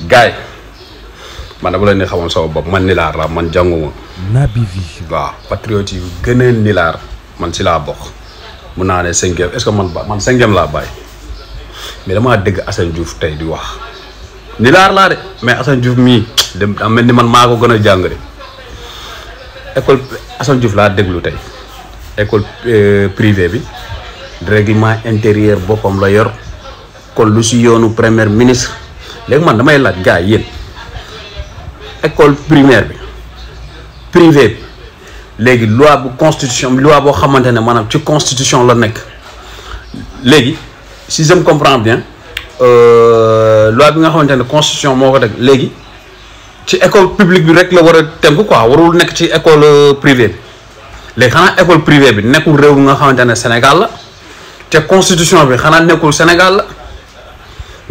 gaay man dama leen di xamoon sama bopp man nilaar la man jànguma. Naby Vision. waaw patriote yi gën a nilaar man si laa bokk mun naa ne 5e est-ce que man 5e laa bàyyi mais damaa dégg Assane Diouf tey di wax nilaar laa de mais Assane Diouf mii dem am mel ni man maa ko gën a jàng de école Assane Diouf laa déglu tey école privée bi règlement intérieur boppam la yor kon lu si yoonu premier ministre léegi man damay laaj gars yi yéen école primaire bi privé bi léegi loi bu constitution loi boo xamante ne maanaam ci constitution la nekk léegi si je me comprends bien loi bi nga xamante ne constitution moo ko teg léegi ci école publique bi rek la war a tënk quoi warul nekk ci école privée bi léegi xanaa école privée bi nekkul réew nga xamante ne Sénégal la te constitution bi xanaa nekkul Sénégal la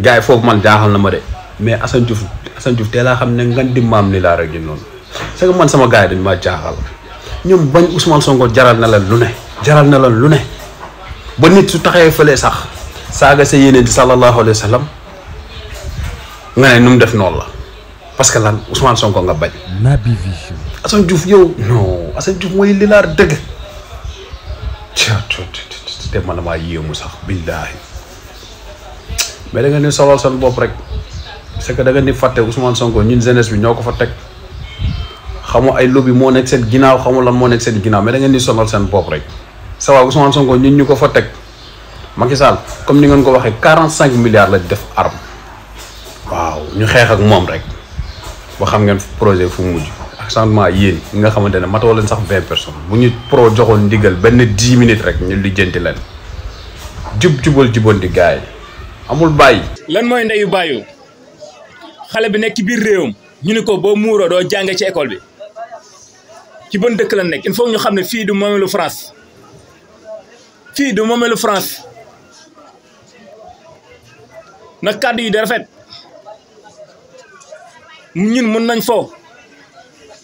gars yi foofu man jaaxal na ma de mais Assane Diouf tey laa xam ne nga di maam ni laa rek gi noonu c'est que man sama gars yi dañ ma jaaxal ñoom bañ Ousmane Sonko jaral na leen lu ne ba nit su taxee fële sax saaga sa yéene di sallallahu alayhi wa sallam nga ne nu mu def noonu la parce que lan Ousmane Sonko nga bañ. Naby Vision. Assane Diouf yow non Assane Diouf mooy lilaar dëgg te man damaa yéemu sax billaahi mais da nga ni solal seen bopp rek c'est que da nga ni fàtte Ousmane Sonko ñun jeunesse bi ñoo ko fa teg xamu ay lobby moo nekk seen ginnaaw xamu lan moo nekk seen ginnaaw mais da ngeen di sonal seen bopp rek ça va Ousmane Sonko ñun ñu ko fa teg Macky Sall comme ni ngeen ko waxee 45 milliards la def arme waaw ñu xeex ak moom rek ba xam ngeen projet fu mujj ak changement yéen ñi nga xamante ne matoo leen sax 20 personnes bu ñu pro joxoon ndigal benn 10 minutes rek ñu lijjanti leen jubanti gars yi amul bàyyi. lan mooy ndeyu bàyyu xale bi nekk ci biir réewam ñu ni ko boo muuroo doo jànge ci école bi ci ban dëkk la nekk il faut ñu xam ne fii du moomeelu France nag kàddu yi da rafet ñun mun nañ foo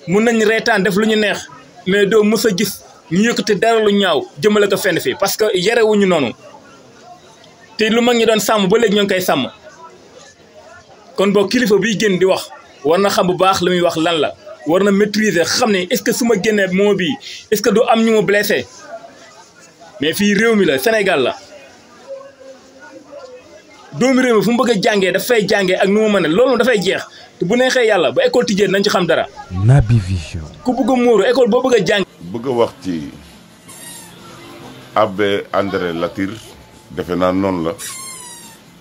mun nañ reetaan def lu ñu neex mais doo mës a gis ñu yëkkati dara lu ñaaw jëmale ko fenn fii parce que yarewuñu noonu te lu mag ñi doon sàmm ba léegi ñoo ngi koy sàmm kon boo kilifa biy génn di wax war na xam bu baax li muy wax lan la war na maîtriser xam ne est-ce que su ma génnee moo bii est-ce que du am ñu ma blessé mais fii réew mi la Sénégal la doomu réew mi fu mu bëgg a jàngee dafay jàngee ak nu ma mën a loolu dafay jeex te bu neexee yàlla ba école tijjee nañ ci xam dara. Naby Vision. ku bëgg a muuru école boo bëgg a jàng. bëgg a wax ci Abbé André Latyr defe naa noonu la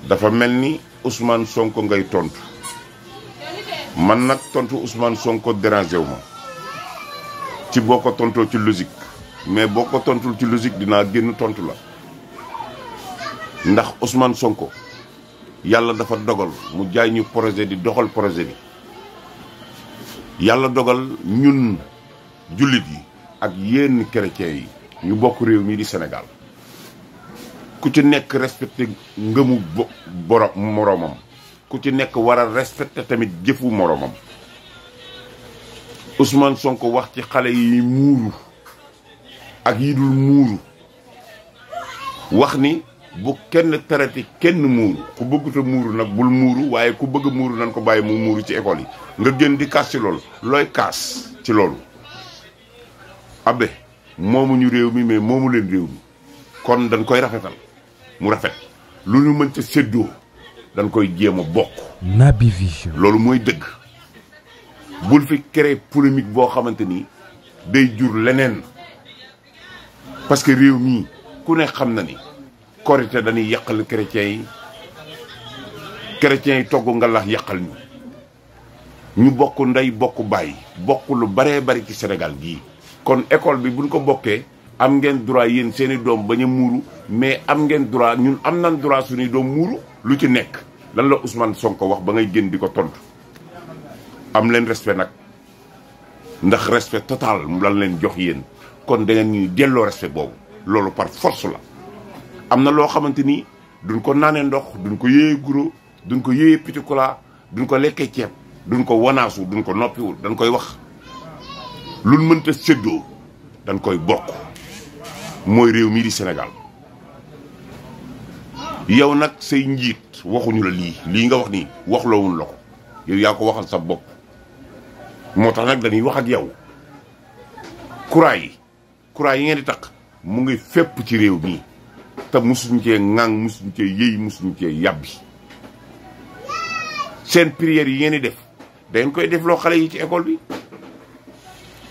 dafa mel ni Ousmane Sonko ngay tontu man nag tontu Ousmane Sonko dérangé wu ma ci boo ko tontoo ci logique mais boo ko tontul ci logique dinaa génn tontu la ndax Ousmane Sonko yàlla dafa dogal mu jaay ñu projet di doxal projet bi yàlla dogal ñun jullit yi ak yéen chrétiens yi ñu bokk réew mi di Sénégal ku ci nekk respecté ngëmu moroomam ku ci nekk war a respecté tamit jëfu moroomam Ousmane Sonko wax ci xale yi muuru ak yi dul muuru wax ni bu kenn terati kenn muuru ku bëgguta muuru nag bul muuru waaye ku bëgg a muuru nan ko bàyyi mu muuru ci école yi nga gën di kaas ci loolu looy kaas ci loolu Abbé moomuñu réew mi mais moomu leen réew mi kon dañ koy rafetal mu rafet lu ñu mën ca séddoo dañ koy jéem a bokk. Naby Vision. loolu mooy dëgg bul fi créer polémique boo xamante ni day jur leneen parce que réew mii ku ne xam na ni korité dañuy yàqal chrétiens yi togg nga lax yàqal ñu bokk ndey bokk bàyyi bokk lu baree bari ci Sénégal gii kon école bi buñ ko bokkee am ngeen droit yéen seeni doom bañ a muuru mais am ngeen droit ñun am nañ droit suñuy doom muuru lu ci nekk lan la Ousmane Sonko wax ba ngay génn di ko tontu am leen respect nag ndax respect total mu lan leen jox yéen kon da ngeen ñuy delloo respect boobu loolu par force la am na loo xamante ni duñ ko naanee ndox duñ ko yéyee guro duñ ko yéyee pitikola duñ ko lekkee ceeb duñ ko wanaasu duñ ko noppiwul dañ koy wax luñ mënta séddoo dañ koy bokk mooy réew mii di Sénégal yow nag say njiit waxuñu la lii nga wax nii waxloowuñ la ko yow yaa ko waxal sa bopp moo tax nag dañuy wax ak yow. courant yi ngeen di takk mu ngi fépp ci réew mi te musuñu cee ŋàng musuñu cee yëy musuñu cee yàbbi seen prières yi ngeen di def dangeen koy def loo xale yi ci école bi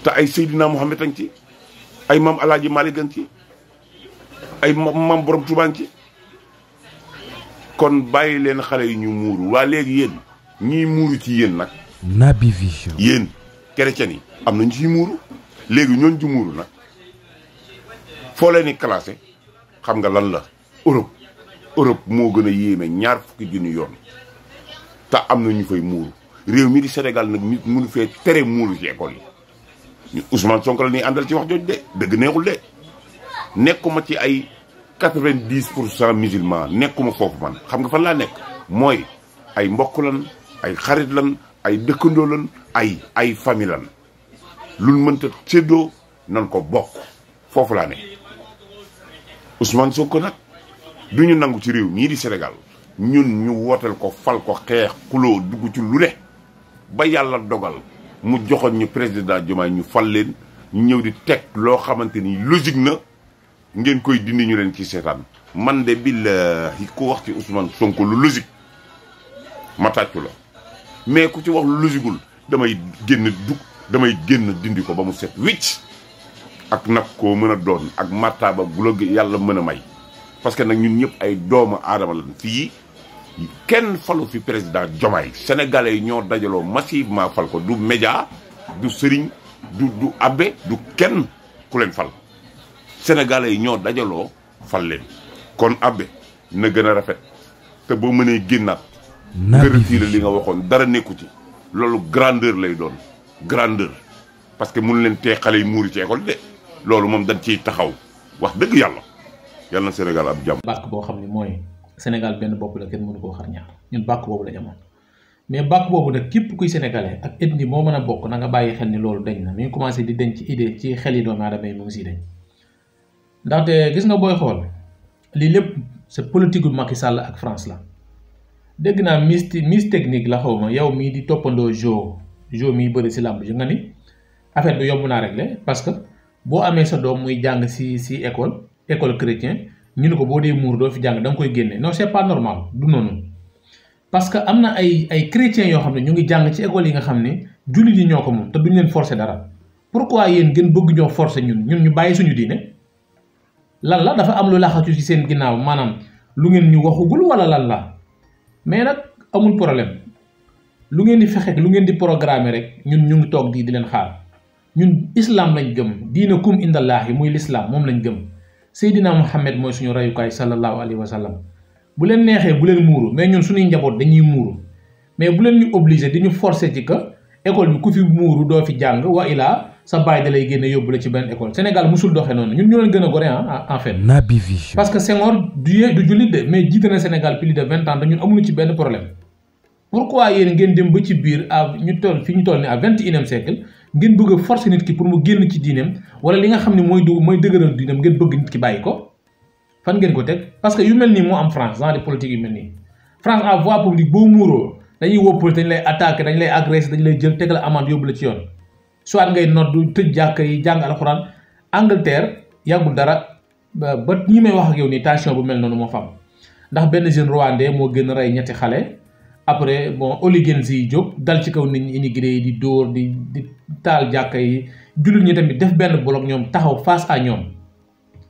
te ay Seydina Mohamed a ngi ci ay maam Alaaji Malick a ngi ci ay maam Borom Tuubaa ngi ci kon bàyyi leen xale yi ñu muuru waa léegi yéen ñii muuru ci yéen nag Naby Vision. yéen chrétien yi am nañu ciy muuru léegi ñooñu ci muuru nag foo leen di classé xam nga lan la Europe moo gën a yéeme ñaar fukki junni yoon te am na ñu fay muuru réew mi di Sénégal nag nit mënu fee tere muuru ci école yi ñu Ousmane Sonko la ñuy àndal ci wax jooju de dëgg neexul de nekkuma ci ay 90% musulman nekkuma foofu man xam nga fan laa nekk mooy ay mbokk lan ay xarit lan ay dëkkandoo lan ay famille lan luñ mënta séddoo nan ko bokk foofu laa ne Ousmane Sonko nag du ñu nangu ci réew mii di Sénégal ñun ñu wooteel ko fal ko xeex xuloo dugg ci lu ne ba yàlla dogal mu joxoon ñu président Diomaye ñu fal leen ñu ñëw di teg loo xamante ni logique na ngeen koy dindi ñu leen ci seetaan man de billahi ku wax ci Ousmane Sonko lu logique ma tàccu la mais ku ci wax lu logiqueul damay génn dindi ko ba mu set wicc ak nag koo mën a doon ak martaba gu la yàlla mën a may parce que nag ñun ñëpp ay doomu aadama lan fii kenn falu fi président Diomaye sénégalais yi ñoo dajaloo massivement fal ko du média du sëriñ du abbé du kenn ku leen fal sénégalais yi ñoo dajaloo fal leen kon abbé na gën a rafet te boo mënee génnaat nga retiré li nga waxoon dara nekku ci loolu grandeur lay doon grandeur parce que mënu leen tee xale yi muuri ci école de loolu moom dañ ciy taxaw wax dëgg yàlla na Sénégal am jàmm. bàkk boo xam ne mooy Sénégal benn bopp la kenn mënu koo xar ñaar ñun bàkk boobu la amoon mais bàkk boobu nag képp kuy sénégalais ak ethnie moo mën a bokk na nga bàyyi xel ni loolu dañ na mi ngi commencé di denc ci idée ci xel yi doomu aadama yi mu ngi siy dañ ndaxte gis nga booy xool lii lépp c'est politique gu Macky Sall ak France la dégg naa miss technique la xaw ma yow mii di toppandoo jo mii bëri si làmb ji nga ni affaire bi yomb naa régler parce que boo amee sa doom muy jàng si école chrétien ñu ne ko boo dee muur doo fi jàng da nga koy génne non c'est pas normal du noonu parce que am na ay chrétiens yoo xam ne ñu ngi jàng ci école yi nga xam ne jullit yi ñoo ko moom te duñ leen forcer dara pourquoi yéen ngeen bëgg ñoo forcer ñun ñu bàyyi suñu diine lan la dafa am lu laxatu ci seen ginnaaw maanaam lu ngeen ñu waxugul wala lan la mais nag amul problème lu ngeen di fexe lu ngeen di programmer rek ñun ñu ngi toog di leen xaar ñun islam lañ gëm diina kum indallaahi muy l'islam moom lañ gëm Seydina Mohamed mooy suñu rayukaay sallallahu alayhi wa sallam bu leen neexee bu leen muuru mais ñun suñuy njaboot dañuy muuru mais bu leen ñu obligé di ñu forcer ci que école bi ku fi muuru doo fi jàng wa ilaa sa baay da lay génne yóbbu la ci benn école Sénégal musul doxee noonu ñun ñoo leen gën a gore en fait. Naby Vision. parce que Senghor du jullit de mais jiite na Sénégal plus de 20 ans te ñun amuñu ci benn problème pourquoi yéen ngeen dem ba ci biir ñu toll ni à 21e siècle ngeen bëgg a forcer nit ki pour mu génn ci diineem wala li nga xam ne mooy dëgëral diineem ngeen bëgg nit ki bàyyi ko fan ngeen ko teg parce que yu mel nii moo am France genre de politique yu mel nii France à voie publique boo muuroo dañuy wóppal dañ lay attaquer dañ lay agresser dañ lay jël tegal amende yóbbu la ci yoon soit ngay noddu tëj jàkka yi jàng alxuraan Angleterre yàggul dara ba ñi may wax ak yow nii tension bu mel noonu moo fa am ndax benn jeune rwandais moo gën a rey ñetti xale après bon hooligans yi jóg dal ci kaw nit ñi immigré yi di dóor di taal jàkka yi jullit ñi tamit def benn bloc ñoom taxaw face à ñoom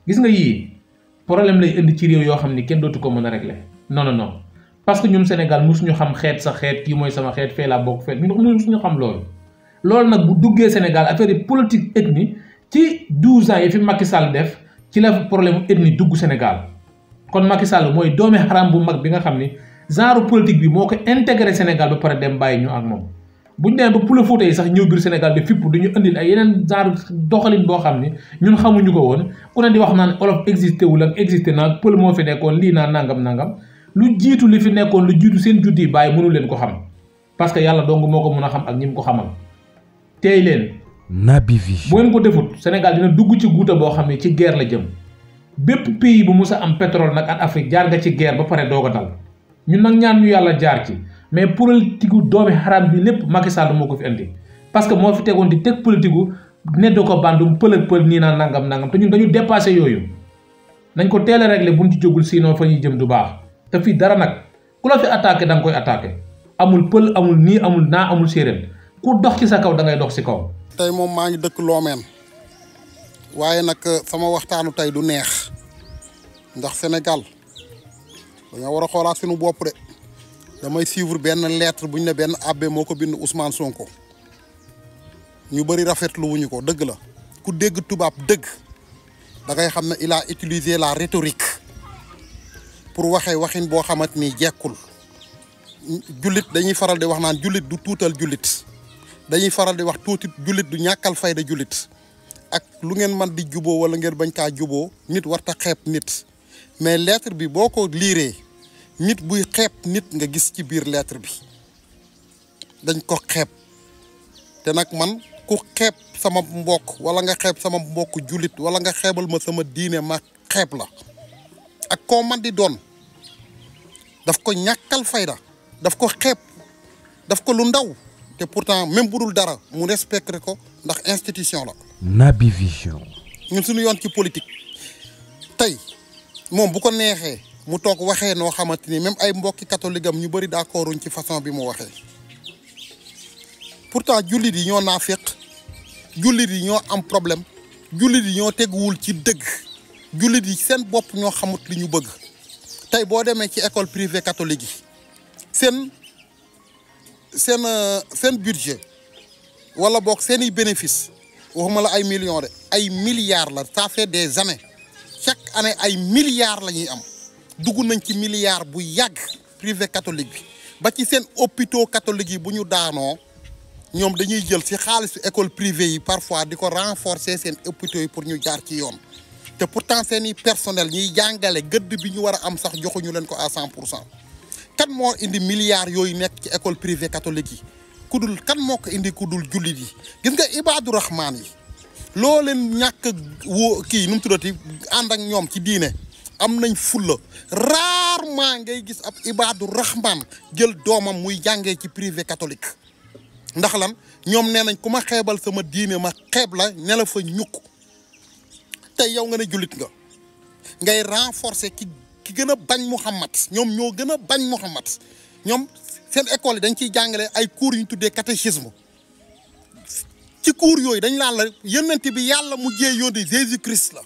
gis nga yii problème lay indi ci réew yoo xam ni kenn dootu ko mën a régler non parce que ñun Sénégal musuñu xam xeet sa xeet kii mooy sama xeet fee laa bokk fee ñun musuñu xam loolu nag bu duggee Sénégal affaire yi politique ethnie ci 12 ans yi fi Macky Sall def ci la problème ethnie dugg Sénégal kon Macky Sall mooy doomi xaram bu mag bi nga xam ni genre politique bi moo ko intégré Sénégal ba pare dem bàyyi ñu ak moom buñ demee ba Pula Fouta yi sax ñëw biir Sénégal bi fipp duñu indil ay yeneen genre doxalin boo xam ni ñun xamuñu ko woon ku ne di wax naan olof existé wul ak existé naa pël moo fi nekkoon lii naa nangam lu jiitu li fi nekkoon lu jiitu seen juddi bàyyi mënu leen ko xam parce que yàlla dong moo ko mën a xam ak ñi mu ko xamal teey leen Naby Vision. bu ngeen ko defut Sénégal dina dugg ci guuta boo xam ne ci guerre la jëm bépp pays bu mus a am pétrole nag ak Afrique jaar nga ci guerre ba pare doog a dal ñun nag ñaan ñu yàlla jaar ci mais politique gu doomi xaraam bi lépp Macky Sall moo ko fi indi parce que moo fi tegoon di teg politique gu neddo ko bandum pël ak pël nii naa nangam te ñun dañu dépassé yooyu nañ ko teel a réglé buñ ci jógul sinon fa ñuy jëm du baax te fii dara nag ku la fi attaqué da nga koy attaqué amul pël amul nii amul naa amul séeréer ku dox ci sa kaw da ngay dox ci kaw. tey moom maa ngi dëkk Loomeen waaye nag sama waxtaanu tey du neex ndax Sénégal dañoo war a xoolaat suñu bopp de damay suivre benn lettre bu ñu ne benn abbé moo ko bind Ousmane Sonko ñu bëri rafetlu wuñu ko dëgg la ku dégg tubaab dëgg da ngay xam ne il a utilisé la rhétorique pour waxee waxin boo xamante ni jekkul jullit dañuy faral di wax naan jullit du tuutal jullit dañuy faral di wax tuuti jullit du ñàkkal fayda jullit ak lu ngeen man di juboo wala ngeen bañ kaa juboo nit warta xeeb nit mais lettre bi boo ko liiree nit buy xeeb nit nga gis ci biir lettre bi dañ ko xeeb te nag man ku xeeb sama mbokk wala nga xeeb sama mbokk jullit wala nga xeebal ma sama diine ma xeeb la ak koo man di doon daf ko ñàkkal fayda daf ko xeeb daf ko lu ndaw te pourtant même bu dul dara mu respecté ko ndax institution la. Naby Vision. ñun suñu yoon ci politique tey moom bu ko neexee mu toog waxee noo xamante ni même ay mbokki catholique am ñu bëri d'accorduñ ci façon bi mu waxee pourtant jullit yi ñoo naafeq jullit yi ñoo am problème jullit yi ñoo teguwul ci dëgg jullit yi seen bopp ñoo xamut li ñu bëgg tey boo demee ci école privée catholique yi seen budget wala boog seen i bénéfice waxuma la ay millions de ay milliards la ça fait des années chaque année ay milliards la ñuy am dugg nañ ci milliards bu yàgg privé catholique bi ba ci seen hôpitaux catholiques yi bu ñu daanoo ñoom dañuy jël ci xaalisu école privée yi parfois di ko renforcer seen hôpitaux yi pour ñu jaar ci yoon te pourtant seen i personnel ñuy jàngale gëdd bi ñu war a am sax joxuñu leen ko à 100%. kan moo indi milliards yooyu nekk ci école privée catholique yi kudul kan moo ko indi kudul jullit yi gis nga Ibaadu Rahmaan yi loo leen ñàkk woo kii nu mu tuddati ànd ak ñoom ci diine am nañ fulla rarement ngay gis ab Ibaadu Rahmaan jël doomam muy jàngee ci privé catholique ndax lan ñoom nee nañ ku ma xeebal sama diine ma xeeb la ne la fa ñukk tey yow nga ne jullit nga ngay renforcer ki gën a bañ Muhammad ñoom ñoo gën a bañ Muhammad ñoom seen école yi dañ ciy jàngale ay cours yu ñu tuddee catéchisme ci cours yooyu dañ laan la yonent bi yàlla mujjee yónni Jésus Christ la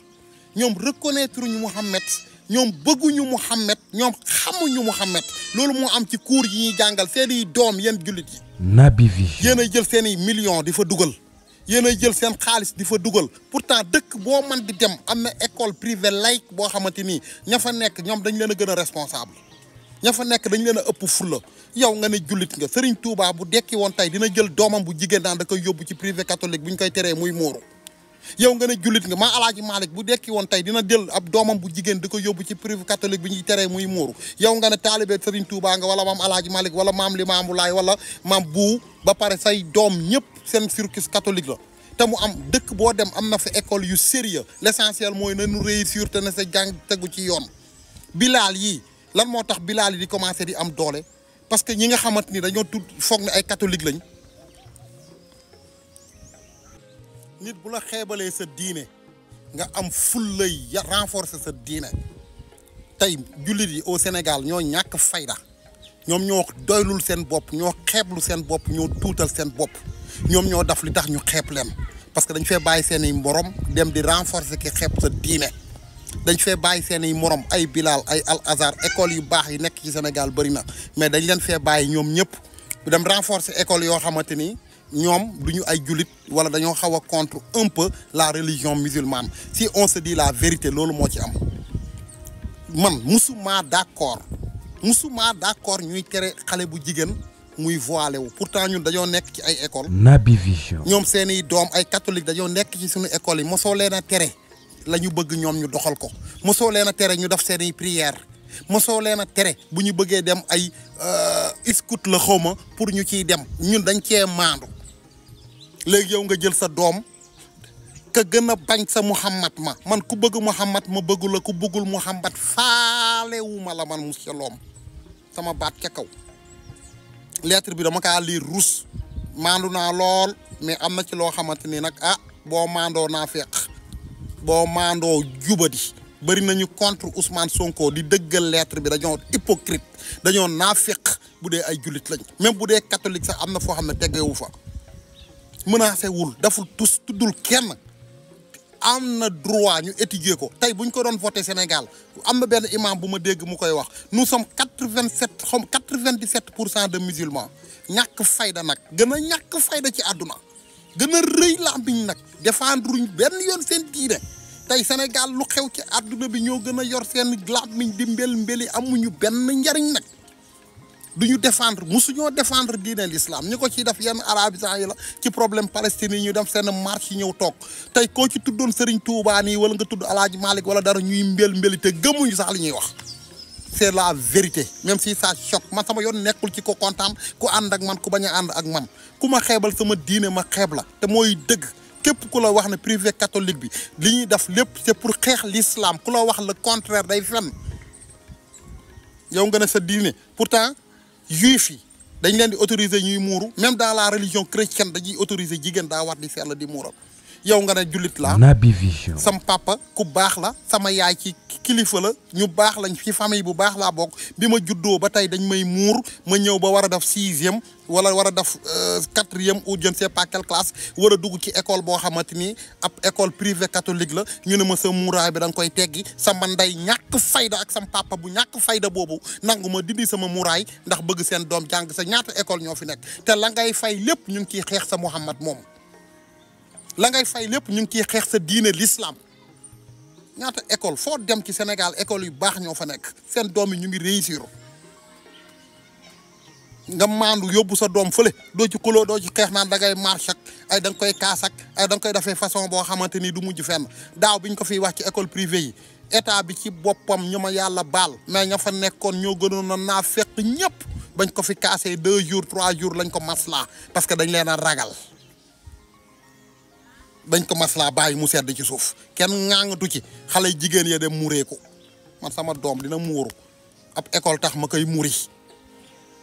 ñoom reconnaître ñu Muhammad ñoom bëgguñu Muhammad ñoom xamuñu Muhammad loolu moo am ci cours yi ñuy jàngal seeni doom yéen jullit yi. Naby Vision. yéen a jël seeni millions di fa dugal yéen a jël seen xaalis di fa dugal pourtant dëkk boo man di dem am na école privée laïque boo xamante ni ña fa nekk ñoom dañ leen a gën a responsable ña fa nekk dañ leen a ëpp fulla yow nga ne jullit nga Serigne Touba bu dekki woon tey dina jël doomam bu jigéen daan da koy yóbbu ci privé catholique bu ñu koy teree muy muuru yow nga ne jullit nga maa Alaaji Malick bu dekki woon tey dina jël ab doomam bu jigéen di ko yóbbu ci privé catholique bi ñuy teree muy muuru yow nga ne taalibe Serigne Touba nga wala maam Alaaji Malick wala maam Limaamu Laay wala maam bu ba pare say doom ñëpp seen cursus catholique la te mu am dëkk boo dem am na fa école yu sérieux l'essentiel mooy na nu réussir te na sa jàng tegu ci yoon bilaal yi lan moo tax bilaal yi di commencer di am doole parce que ñi nga xamante ni dañoo tudd foog ne ay catholique lañ nit bu la xeebalee sa diine nga am ful lay renforcer sa diine tey jullit yi au Sénégal ñoo ñàkk fayda ñoom ñoo doylul seen bopp ñoo xeeblu seen bopp ñoo tuutal seen bopp ñoom ñoo daf li tax ñu xeeb leen parce que dañ fee bàyyi seen i morom dem di renforcer ki xeeb sa diine dañ fee bàyyi seen i morom ay Bilal ay Al Azhar école yu baax yi nekk ci Sénégal bëri na mais dañ leen fee bàyyi ñoom ñëpp dem renforcer école yoo xamante ni ñoom duñu ay jullit wala dañoo xaw a contre un peu la religion musulmane si on se dit la vérité loolu moo ci am man musuma d'accord ñuy tere xale bu jigéen muy voilé wu pourtant ñun dañoo nekk ci ay école Naby Vision. ñoom seeni doom ay catholique dañoo nekk ci suñu école yi mosoo leen a tere la ñu bëgg ñoom ñu doxal ko mosoo leen a tere ñu def seeni prière mosoo leen a tere bu ñu bëggee dem ay scout la xawma pour ñu ciy dem ñun dañ cee maandu léegi yow nga jël sa doom ka gën a bañ sa Muhammad ma man ku bëgg Muhammad ma bëggu la ku bëggul Muhammad faalewu ma la man monsieur Lom sama baat ca kaw lettre bi dama kaa lire rus maandu naa lool mais am na ci loo xamante ni nag boo maandoo naa fekk boo maandoo jubadi bëri nañu contre Ousmane Sonko di dëggal lettre bi dañoo hypocrite dañoo naafeq bu dee ay jullit lañ même bu dee catholique sax am na foo xam ne teggewu fa menacé wul daful tus tuddul kenn am na droit ñu étudier ko tey bu ñu ko doon voté Sénégal am na benn imam bu ma dégg mu koy wax nous sommes 97% de musulmans ñàkk fayda nag gën a ñàkk fayda ci àdduna gën a rëy làmmiñ nag défendre ñu benn yoon seen diine tey Sénégal lu xew ci àdduna bi ñoo gën a yor seen làmmiñ di mbeli amuñu benn njariñ nag duñu défendre musuñoo défendre diine l'islam ñu ko ciy def yenn arabisants yi la ci problème palestinien yi ñu dem seen marche yi ñëw toog tey koo ci tuddoon Serigne Touba nii wala nga tudd Alaaji Malick wala dara ñuy mbeli te gëmuñu sax li ñuy wax c'est la vérité même si ça choque man sama yoon nekkul ci ko kontaan ku ànd ak man ku bañ a ànd ak man ku ma xeebal sama diine ma xeeb la te mooy dëgg képp ku la wax ne privé catholique bi li ñuy def lépp c'est pour xeex l'islam ku la wax le contraire day fen yow nga ne sa diine pourtant juif yi dañ leen di autoriser ñuy muuru même dans la religion chrétienne dañuy autoriser jigéen daa war di sell di muuram yow nga ne jullit laa Naby Vision. sam papa ku baax la sama yaay ci kilifa la ñu baax lañ ci famille bu baax laa bokk bi ma juddoo ba tey dañ may muur ma ñëw ba war a def 6e wala war a def 4e ou je ne sais pas quelle classe war a dugg ci école boo xamante ni ab école privée catholique la ñu ne ma sa muuraay bi da nga koy teggi sama ndey ñàkk fayda ak sam papa bu ñàkk fayda boobu nangu ma dindi sama muuraay ndax bëgg seen doom jàng sa ñaata école ñoo fi nekk te la ngay fay lépp ñu ngi ciy xeex sa Muhammad moom la ngay fay lépp ñu ngi ciy xeex sa diine l'islam ñaata école foo dem ci Sénégal école yu baax ñoo fa nekk seen doom yi ñu ngi réussir nga maandu yóbbu sa doom fële doo ci kuloo doo ci xeex naan da ngay marche ak ay da nga koy kaas ak ay da nga koy defee façon boo xamante ni du mujj fenn daaw bi ñu ko fiy wax ci école privée yi état bi ci boppam ñu ma yàlla baal mais ña fa nekkoon ñoo gënoon a naa fekk ñëpp bañ ko fi kaasee 2 jours 3 jours lañ ko maslaa parce que dañ leen a ragal. dañ ko maslaa bàyyi mu sedd ci suuf kenn ŋaangatu ci xale jigéen ya dem muuree ko man sama doom dina muuru ab école tax ma koy muri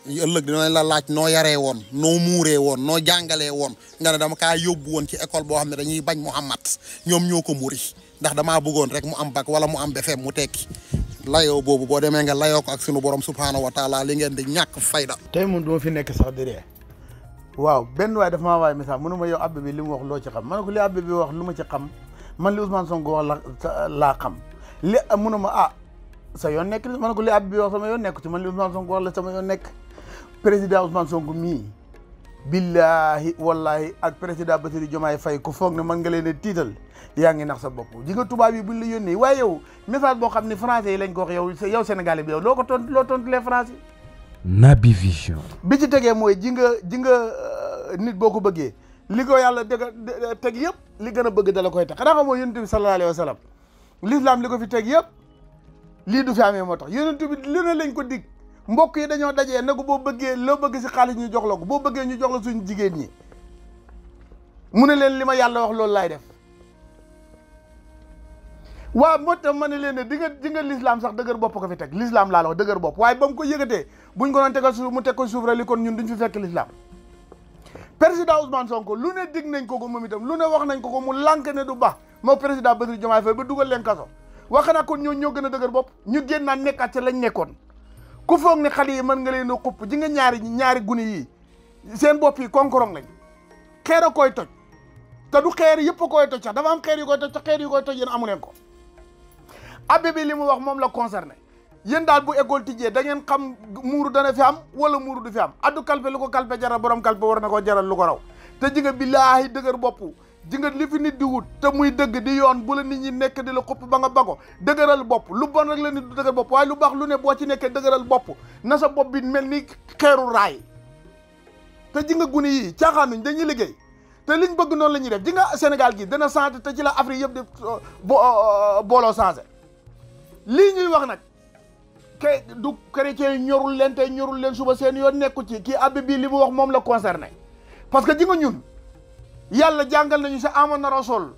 ëllëg dinañ la laaj noo yaree woon noo muuree woon noo jàngalee woon nga ne dama kaa yóbbu woon ci école boo xam ne dañuy bañ Muhammad ñoom ñoo ko muri ndax damaa bëggoon rek mu am bac wala mu am BFEM mu tekki layoo boobu boo demee nga layoo ko ak sunu borom subhaanahu wa taala li ngeen di ñàkk fayda. tey moom duma fi nekk sax di ree waaw benn waaye dafa maa waay message mënu ma yow Abbé bi li mu wax loo ci xam ma ne ko li Abbé bi wax lu ma ci xam man li Ousmane Sonko wax laa xam li mënu ma sa yoon nekk ma ne ko li Abbé bi wax sama yoon nekk ci man li Ousmane Sonko wax la sama yoon nekk président Ousmane Sonko mii billahi wallahi ak président Bassirou Diomaye Faye ku foog ne mën nga leen a tiital yaa ngi nax sa bopp ji nga tubaab yi buñ la yónnee waaye yow message boo xam ne français yi lañ ko wax yow sénégalais bi yow loo tontu les français. Naby Vision. bi ci tegee mooy ji nga nit boo ko bëggee li ko yàlla teg yëpp li gën a bëgg dala koy teg xanaa xam mooy yonent bi sallallahu alayhi wa sallam l'islam li ko fi teg yëpp lii du fi amee moo tax yonent bi lu ne lañ ko dig mbokk yi dañoo dajee ne ko boo bëggee loo bëgg si xaalis ñu jox la ko boo bëggee ñu jox la suñu jigéen ñi mu ne leen li ma yàlla wax loolu laay def waaw moo tax ma ne leen ne di nga l'islam sax dëgër bopp ko fi teg l'islam laa la wax dëgër bopp waaye ba mu ko yëgatee buñ ko doon tegal suuf mu teg ko suuf rek li kon ñun duñ fi fekk l'islam président Ousmane Sonko lu ne dig nañ ko moom itam lu ne wax nañ ko mu lànk ne du baax moo président Bassirou Diomaye Faye ba dugal leen kaso wax na kon ñoo gën a dëgër bopp ñu génn naan nekkaat ca lañ nekkoon ku foog ne xale yi mën nga leen a xupp ji nga ñaari gune yii seen bopp yi konkorong lañ xeer a koy toj te du xeer yëpp a koy toj sax dafa am xeer yu koy toj te xeer yu koy toj yéen amu leen ko Abbé bi li mu wax moom la concerné yéen daal bu école tijjee da ngeen xam muuru dana fi am wala muuru du fi am addu kalpe lu ko kalpe jaral borom kalpe war na ko jaral lu ko raw te ji nga billaahi dëgër bopp ji nga li fi nit di wut te muy dëgg di yoon bu la nit ñi nekk di la xupp ba nga bago dëgëral bopp lu bon rek la nit du dëgër bopp waaye lu baax lu ne boo ci nekkee dëgëral bopp na sa bopp bi mel ni xeeru raay te ji nga gune yii caaxaanuñ dañuy liggéey te liñ bëgg noonu la ñuy def ji nga Sénégal gi dana changé te ci la Afrique yëpp di booloo changé lii ñuy wax nag ke du chrétien ñorul leen tey ñorul leen suba seen yoon nekku ci kii Abbé bi li mu wax moom la concerné parce que ji nga ñun yàlla jàngal nañu sa amana rasul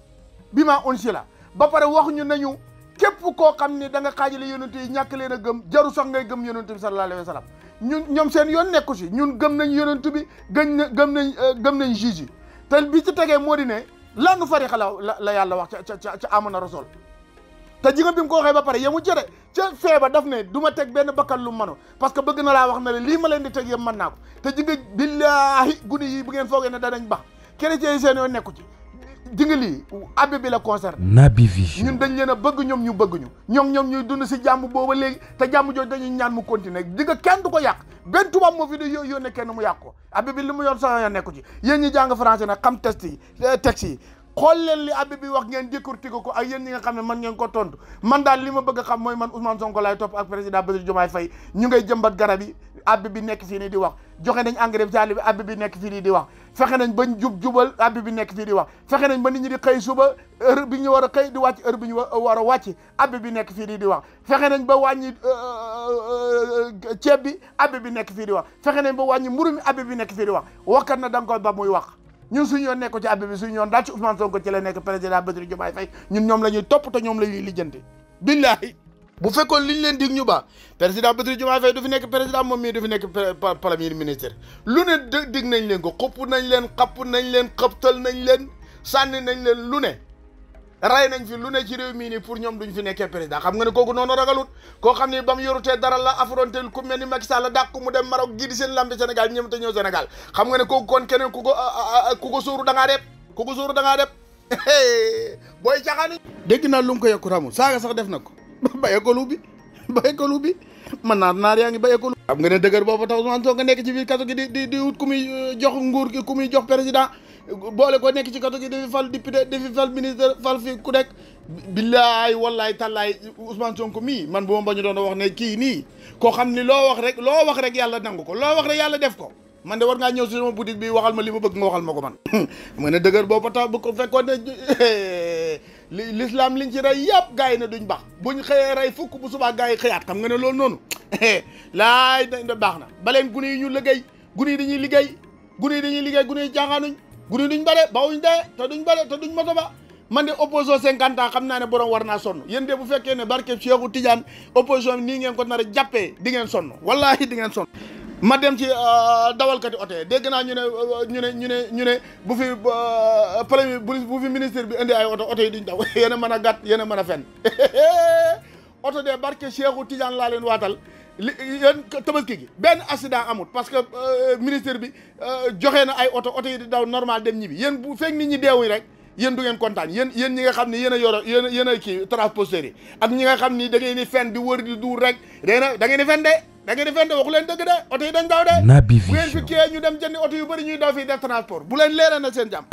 bi ma unsila ba pare wax ñu nañu képp koo xam ni da nga xaajale yonent yi ñàkk leen a gëm jaru sax ngay gëm yonent bi sallallahu alayhi wa sallam ñun ñoom seen yoon nekku si ñun gëm nañ yonent bi gëm nañ juge yi te bi ci tegee moo di ne lan fariqa la yàlla wax ca amana rasul te ji nga bi mu ko waxee ba pare yemu jëre ca feeba daf ne du ma teg benn bakkan lu manu parce que bëgg na laa wax na le lii ma leen di teg yëpp mën naa ko te ji nga billaahi guddi yi bu ngeen foogee ne danañ bax chrétien yi seen yoon nekku ci ji nga lii abbé bi la concerne Naby Vision ñun dañ leen a bëgg ñoom ñu bëgg ñu ñoom ñuy dund si jàmm booba léegi te jàmm jooju dañuy ñaan mu continuer ji nga kenn du ko yàq benn tubaab moo fi di yónnee kenn mu yàq ko abbé bi li mu yoon sax yoon nekku ci yéen ñi jàng français nag xam texte yi xool leen li abbé bi wax ngeen décortiquer ko ak yéen ñi nga xam ne man ngeen ko tontu man daal li ma bëgg a xam mooy man Ousmane Sonko laay topp ak président Bassirou Diomaye Faye ñu ngay jëmbat garab yi abbé bi nekk fii nii di wax joxe nañ engrais bi bi abbé bi nekk fii nii di wax fexe nañ ba jubal abbé bi nekk fii di wax fexe nañ ba nit ñi di xëy suba heure bi ñu war a xëy di wàcc heure bi ñu war a wàcc abbé bi nekk fii nii di wax fexe nañ ba wàññi ceeb bi abbé bi nekk fii di wax fexe nañ ba wàññi mburu mi abbé bi nekk fii di wax wakkat na da nga koy ba muy wax ñun suñu yoon nekk ci abbé bi suñu yoon daal ci Ousmane Sonko ci la nekk président Bassirou Diomaye Faye ñun ñoom la ñuy topp te ñoom la ñuy lijjanti billahi bu fekkoon liñ leen dig ñu ba président Bassirou Diomaye Faye du fi nekk président moom mii du fi nekk premier ministre lu ne dig nañ leen ko xupp nañ leen xapp nañ leen xëptal nañ leen sànni nañ leen lu ne ray nañ fi lu ne ci réew mii nii pour ñoom duñ fi nekkee président xam nga ne kooku noonu ragalut koo xam ne ba mu yorutee dara la affronté ku mel ni Macky Sall dàq mu dem Maroc gii di seen lambi Sénégal ñëm te ñëw Sénégal xam nga ne kooku kon keneen ku ko sóoru da ngaa def ku ko sóoru da ngaa def booy caxaani dégg naa lu mu ko yokku ramul saaga sax def na ko ba école bi man naar yaa ngi ba école xam nga ne dëgër boobu tax Ousmane Sonko nekk ci biir kaso gi di wut ku muy jox nguur gi ku muy jox président boole ko nekk ci kaso gi di fi fal député di fi fal ministre fal fi ku nekk billaay wallaay tallaay Ousmane Sonko mii man bu ma bañu doon wax ne kii nii koo xam ni loo wax rek yàlla nangu ko loo wax rek yàlla def ko man de war ngaa ñëw si sama boutique bi waxal ma li ma bëgg nga waxal ma ko man xam nga ne dëgër boobu tax bu ko fekkoon ne l'islam liñ ci rey yëpp gars yi ne duñ baax buñ xëyee rey fukk bu subaa gars yi xëyaat xam nga ne loolu noonu laay da baax na baleen gune yi ñu liggéey gune yi dañuy liggéey gune yi jaaxaanuñ gune yi duñ bare bawuñ dee te duñ moto ba man de opposition 50 ans xam naa ne borom war naa sonn yéen de bu fekkee ne barke Cheikhou Tidiane opposition bi nii ngeen ko nar a jàppee di ngeen sonn wallahi di ngeen sonn ma dem ci dawalkati oto yi dégg naa ñu ne bu fi premier bu fi ministre bi indi ay oto yi duñ daw yéen a mën a gàtt yéen a mën a fen oto de barke Cheikhou Tidiane laa leen waatal yéen tabaski gi benn accident amut parce que ministre bi joxe na ay oto yi di daw normal dem ñibbi yéen bu fekk nit ñi deewuñ rek yéen du ngeen kontaan yéen ñi nga xam ne yéen a yor yéen a kii transporteurs yi ak ñi nga xam ni da ngeen di fen di wër di duur rek da ngeen di fen de waxu leen dëgg de oto yi dañ daw de Naby bu ngeen fi Vision kiyee ñu dem jëndi oto yu bëri ñuy daw fii def transport bu leen leeral na seen jàmm